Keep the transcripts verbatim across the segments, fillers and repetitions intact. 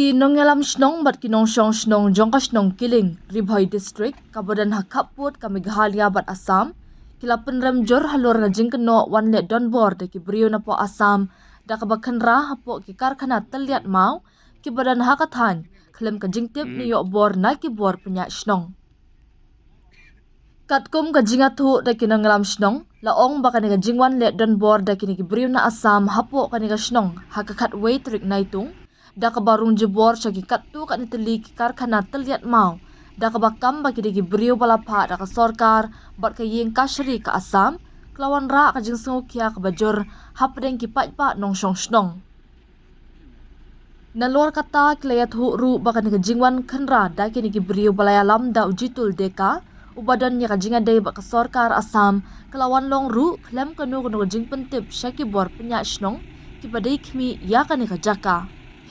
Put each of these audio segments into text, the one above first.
Ki nongïalam shnong bad ki nongshong shnong jong ka shnong Kiling, Ri Bhoi District, kaba don ha khappud ka Meghalaya bad Assam, ki la pynrem jur halor ka jingkynnoh wan leh donbor da ki briew napoh Assam da kaba khynra hapoh ki karkhana tylliat maw kiba don ha ka thaiñ, khlem ka jingtip ne ïoh bor na ki bor pynïaid shnong. Katkum ka jingïathuh da ki nongïalam shnong, la ong ba kane ka jingwan leh donbor da kine ki briew na Assam hapoh kane ka shnong ha ka khatwei tarik Naitung, da kaba rung jubor sha ki katto katne tylli ki karkhana tylliat maw, da kaba kam ba ki dei ki briew ba la phah da ka sorkar bad ka ïing kashari ka Assam, ka la wanrah ka jingsngewkhia kaba jur hapdeng ki paidbah nongshong shnong. Nalor kata, ki la ïathuh ruh ba kane ka jingwan khynra da kine ki briew ba la ïalam da u Jitul Deka, uba don ïa ka jingïadei bad ka sorkar Assam, ka la wan long ruh khlem kano kano ka jingpyntip sha ki bor pynïaid shnong kiba dei khmih ïa kane ka jaka.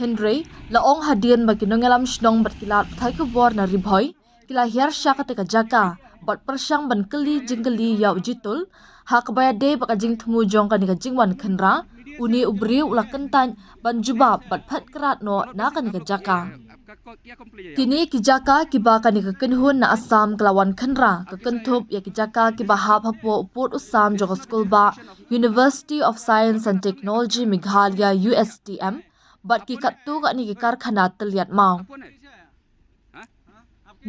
Hynrei la ong hadien ba ki nongïalam shnong bad ki lad pathai khubor na Ri Bhoi ki la hiar sha kata ka jaka bad pyrshang ban kylli jingkylli ïa u Jitul ha kaba ïadei bad ka jingthmu jong kane ka jingwan khynra, une u briew u la kyntait ban jubab bad phet krad noh na kane ka jaka. Kine ki jaka kiba kane ka kynhun na Assam ka la wan khynra ka kynthup ïa ki jaka kiba hap hapoh u pud u sam jong ka skulbah University of Science and Technology Meghalaya, U S T M, bad ki katto katne ki karkhana tylliat maw.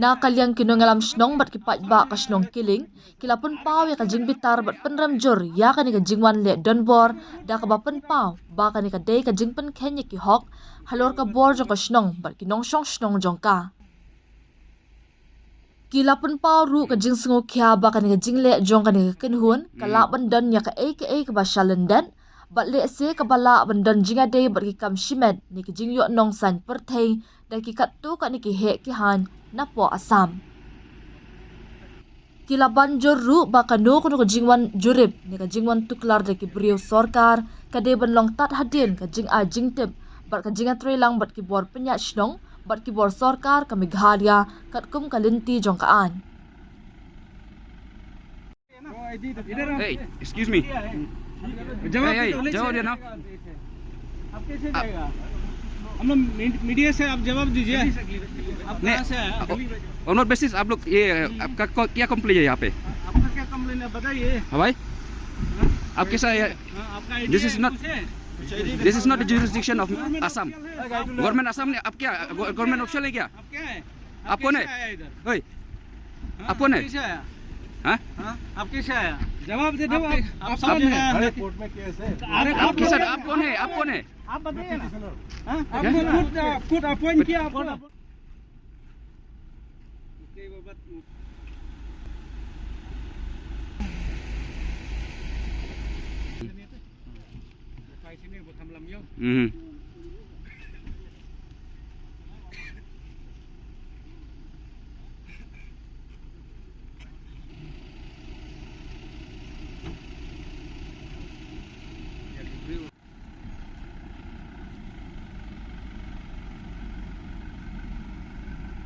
Na ka liang ki nongïalam shnong bad ki paidbah ka shnong Kiling, ki la pynpaw ïa ka jingbitar bad pynrem jur ïa kane ka jingwan leh donbor, da kaba pynpaw ba kane ka dei ka jingpynkheiñ ïa ki hok halor ka bor jong ka shnong bad ki nongshong shnong jong ka. Ki la pynpaw ruh ka jingsngewkhia ba kane ka jingleh jong kane ka kynhun ka lah ban don ïa kaei kaei kaba shalyndet, bad lehse kaba lah ban don jingïadei bad ki kam shimet ne ki jingïoh nongsaiñ pyrthei da ki katto katne ki heh ki haiñ napoh Assam. Ki la ban jur ruh ba kano kano ka jingwan jurip ne ka jingwan tuklar da ki briew sorkar ka dei ban long tad hadien ka jingai jingtip bad ka jingïatreilang bad ki bor pynïaid shnong bad ki bor sorkar ka Meghalaya katkum ka lynti jong ka aiñ. Hey, excuse me. जवाब Hey, hey, दो, अलग जवाब से। देना। अब कैसे जाएगा? हम लोग मी- मीडिया से आप जवाब दीजिए। आप नहीं, कहाँ से आए? On what basis आप लोग ये आपका को- क्या कंप्लेन है यहाँ पे? आपका क्या कंप्लेन है, बताइए। हवाई? आप कैसा है? हाँ, आपका आईडी This है, is not- पूछे। This is not the jurisdiction of Assam. आप क्या है? गवर्नमेंट असम ने आप क्या गवर्नमेंट ऑफिशियल है क्या? आप क्या है? आप कौन है? कैसे आया इधर? ओए, हाँ? आप कौन है? कैसे आया? हाँ? हाँ? आप कैसे आया? जवाब दे दो। आप, आप कौन है? अरे कोर्ट में केस है। अरे आप किस आप कौन है? आप कौन है? आप बताइए ना। हाँ? पिटिशनर। आप क्या? खुद खुद अपॉइंट किया आपको। हम्म।